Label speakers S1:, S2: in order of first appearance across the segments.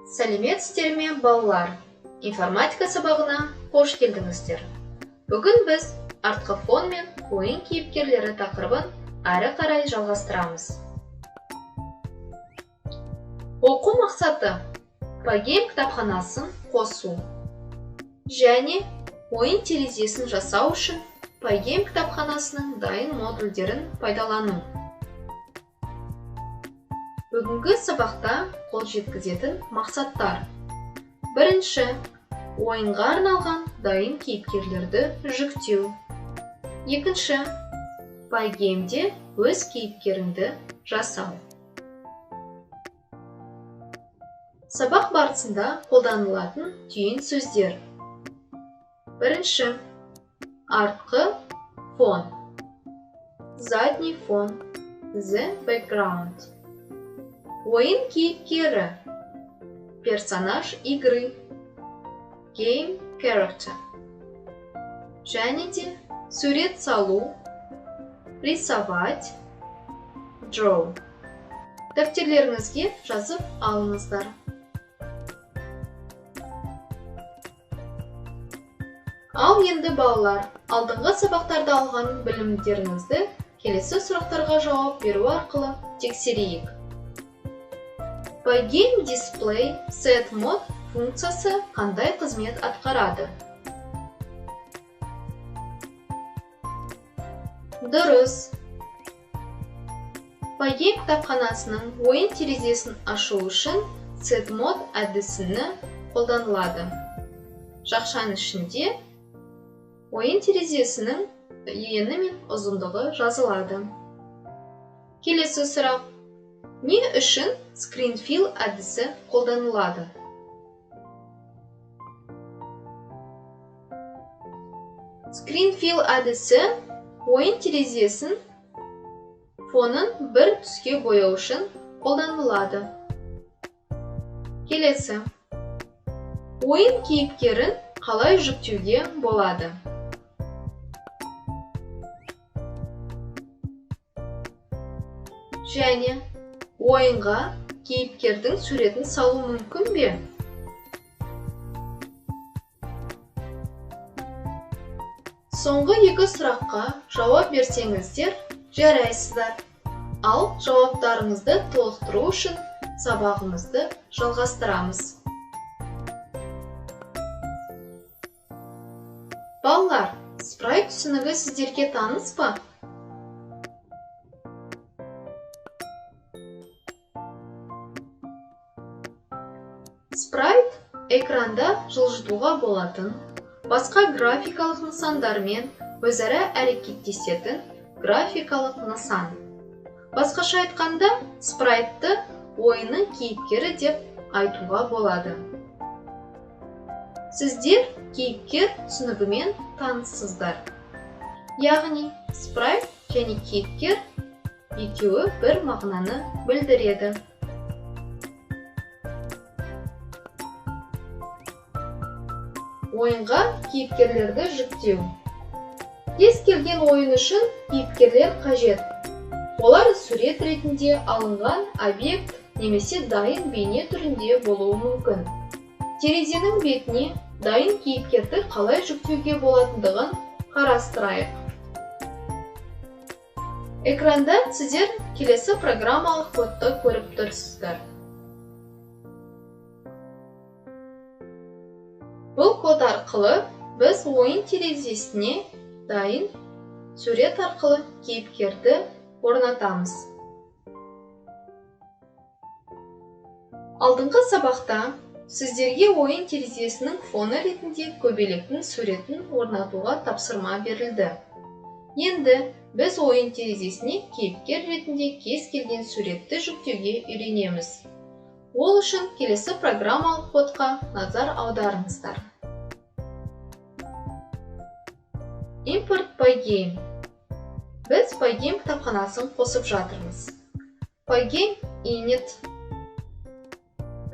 S1: Сәлеметсіздер ме, балалар! Информатика сабағына қош келдіңіздер. Бүгін біз артқы фон мен ойын кейіпкерлері тақырыбын әрі қарай жалғастырамыз. Оқу мақсаты: Pygame кітапханасын қосу және ойын терезесін жасау үшін Pygame кітапханасының дайын модульдерін пайдалану. Бүгінгі сабақта қол жеткізетін мақсаттар. Бірінші, ойынға арналған дайын кейіпкерлерді жүктеу. Екінші, Pygame'де өз кейіпкеріңді жасау. Сабақ барысында қолданылатын түйін сөздер. Бірінші, артқы фон. Задний фон, the background. Ойын кейіпкері, персонаж игры, game character. Және де сурет салу, рисовать, draw. Дәптерлеріңізге жазып алыңыздар. Ал енді, балалар, алдыңғы сабақтарда алған білімдеріңізді келесі сұрақтарға жауап беру арқылы тексерейік. Pygame Display Set Mode функциясы қандай қызмет атқарады? Дұрыс. Pygame кітапханасының ойын терезесін ашу үшін Set Mode әдісіні қолданылады. Жақшаның ішінде ойын терезесінің ені мен ұзындығы жазылады. Келесі сұрақ. Не үшін Screen Fill әдісі қолданылады? Screen Fill әдісі ойын терезесін фонын бір түске бояу үшін қолданылады. Келесі. Ойын кейіпкерін қалай жүктеуге болады? Және ойынға кейіпкердің суретін салу мүмкін бе? Соңғы екі сұраққа жауап берсеңіздер, жарайсыздар. Ал жауаптарыңызды толықтыру үшін сабағымызды жалғастырамыз. Балалар, спрайт түсінігі сіздерге таныс па? Спрайт экранда жылжытуға болатын, басқа графикалық нысандармен өзара әрекеттесетін графикалық нысан. Басқаша айтқанда, спрайтты ойынның кейіпкері деп айтуға болады. Сіздер кейіпкер түсінігімен таныссыздар. Яғни, спрайт және кейіпкер екеуі бір мағынаны білдіреді. Ойынға кейіпкерлерді жүктеу. Кез келген ойын үшін кейіпкерлер қажет. Олар сурет ретінде алынған объект немесе дайын бейне түрінде болуы мүмкін. Терезенің бетіне дайын кейіпкерді қалай жүктеуге болатындығын қарастырайық. Экранда сіздер келесі программалық кодты көріп тұрсыздар. Бұл код арқылы біз ойын терезесіне дайын сурет арқылы кейіпкерді орнатамыз. Алдыңғы сабақта сіздерге ойын терезесінің фоны ретінде көбелектің суретін орнатуға тапсырма берілді. Енді біз ойын терезесіне кейіпкер ретінде кез келген суретті жүктеуге үйренеміз. Ол үшін келесі программалық кодқа назар аударыңыздар. Import Pygame. Біз Pygame кітапханасын қосып жатырмыз. Pygame init.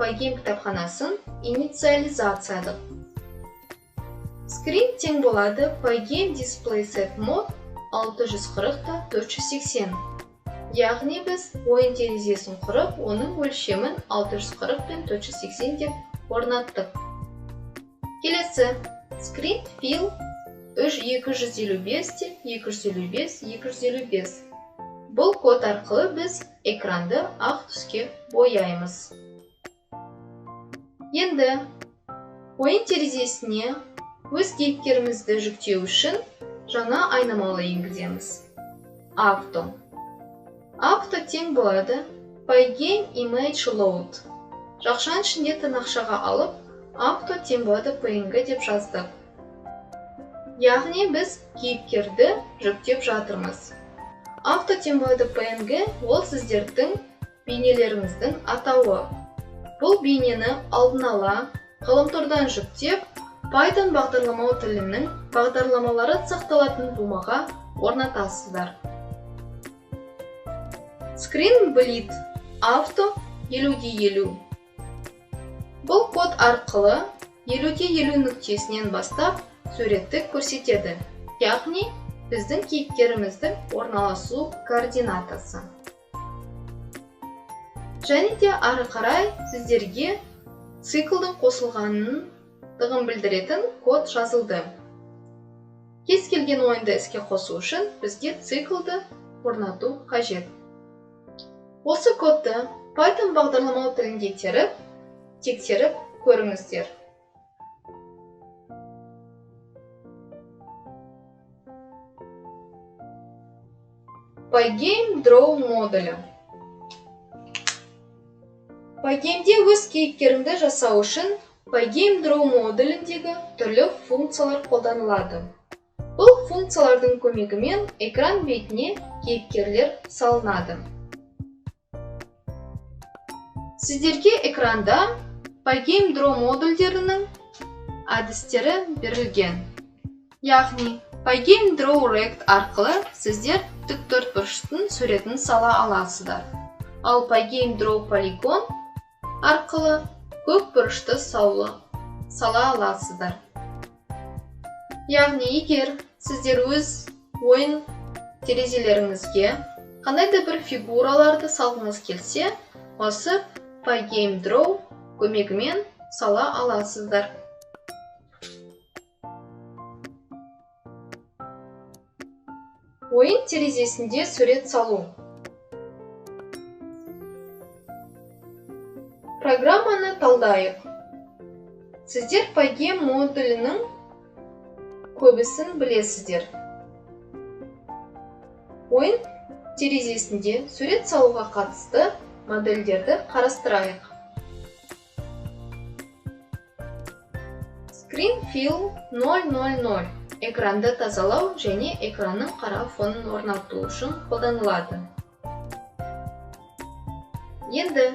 S1: Pygame кітапханасын инициализациядық. Screen тең болады Pygame Display Set Mode 640 та 480. Яғни біз ойын терезесін құрып, оның өлшемін 640 пен 480 деп орнаттық. Келесі Screen Fill 255 те 255 255. Бұл код арқылы біз экранды ақ түске бояймыз. Енді ойын терезесіне өз кейіпкерімізді жүктеу үшін жаңа айнымалы енгіземіз. Авто. Авто тең болады Pygame Image Load. Жақшаның ішінде тырнақшаға алып, авто тең болады PNG деп жаздық. Яғни біз кейіпкерді жүктеп жатырмыз. Авто тең болады PNG ол сіздердің бейнелеріңіздің атауы. Бұл бейнені алдын ала ғаламтордан жүктеп, Python бағдарламалау тілінің бағдарламалары сақталатын бумаға орнатасыздар. Screen Blit авто 50-50. Бұл код арқылы 50-50 нүктесінен бастап суретті көрсетеді. Яғни біздің кейіпкеріміздің орналасу координатасы. Және де ары қарай сіздерге циклдың қосылғандығын білдіретін код жазылды. Кез келген ойынды іске қосу үшін бізге циклды орнату қажет. Осы кодты Python бағдарламалау тілінде теріп, тексеріп көріңіздер. Pygame Draw модулі. Pygame'де өз кейіпкеріңді жасау үшін Pygame Draw модуліндегі түрлі функциялар қолданылады. Бұл функциялардың көмегімен экран бетіне кейіпкерлер салынады. Сіздерге экранда Pygame Draw модульдерінің әдістері берілген. Яғни Pygame Draw Rect арқылы сіздер тік төртбұрыштың суретін сала аласыздар. Ал Pygame Draw Polygon арқылы көп бұрышты сала аласыздар. Яғни егер сіздер өз ойын терезелеріңізге қандай да бір фигураларды салғыңыз келсе, осы Pygame Draw көмегімен сала аласыздар. Ойын терезесінде сурет салу. Программаны талдайық. Сіздер Pygame модулінің көбісін білесіздер. Ойын терезесінде сурет салуға қатысты модельдерді қарастырайық. Screen Fill 000 экранды тазалау және экранның қара фонын орнату үшін қолданылады. Енді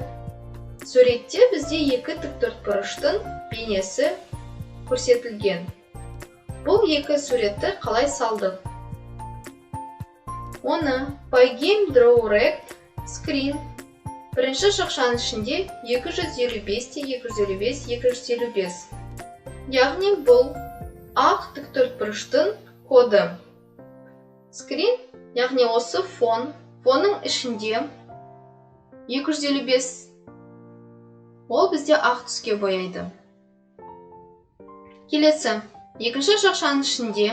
S1: суретте бізде екі тіктөртбұрыштың бейнесі көрсетілген. Бұл екі суретті қалай салдық? Оны Pygame Draw Rect Screen бірінші жақшаның ішінде 255 те 255 255. Яғни бұл ақ тіктөртбұрыштың коды. Screen, яғни осы фон, фонның ішінде 255, ол бізде ақ түске бояйды. Келесі, екінші жақшаның ішінде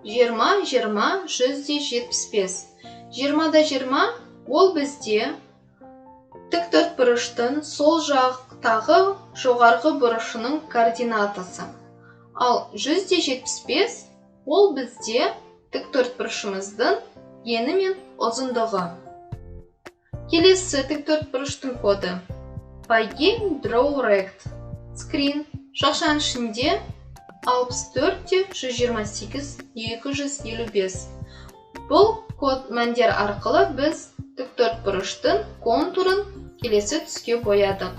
S1: 20, 20, 175. 20-20 ол бізде тіктөртбұрыштың сол жақтағы жоғарғы бұрышының координатасы. Ал 175 ол бізде тіктөртбұрышымыздың ені мен ұзындығы. Келесі тіктөртбұрыштың коды Pygame Draw Rect Screen жақшаның ішінде 64 128 255. Бұл код мәндер арқылы біз тіктөртбұрыштың контурын келесі түске боядық.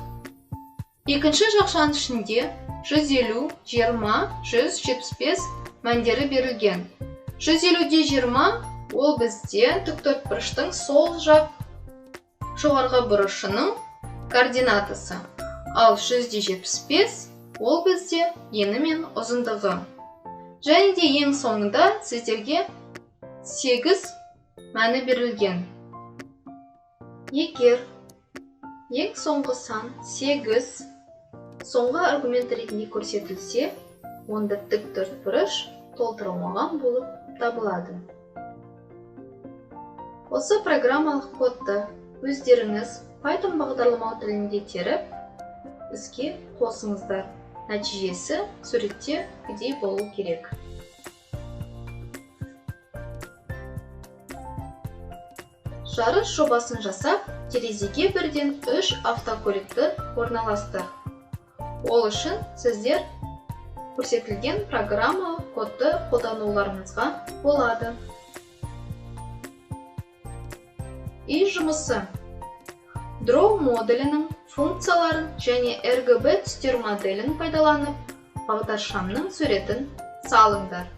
S1: Екінші жақшаның ішінде 150, 20, 175 мәндері берілген. 150-20 ол бізде тіктөртбұрыштың сол жақ жоғарғы бұрышының координатасы. Ал 175 ол бізде ені мен ұзындығы. Және де ең соңында сіздерге 8 мәні берілген. Егер ең соңғы сан 8 соңғы аргумент ретінде көрсетілсе, онда тік төртбұрыш толтырылмаған болып табылады. Осы программалық кодты өздеріңіз Python бағдарламалау тілінде теріп, іске қосыңыздар. Нәтижесі суреттегідей болу керек. Жарыс жобасын жасап, терезеге бірден 3 автокөлікті орналастыр. Ол үшін сіздер көрсетілген программалық кодты қолдануларыңызға болады. Үй жұмысы. Draw модулінің функцияларын және RGB түстер моделін пайдаланып, бағдаршамның суретін салыңдар.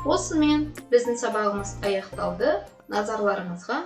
S1: Осымен біздің сабағымыз аяқталды. Назарларыңызға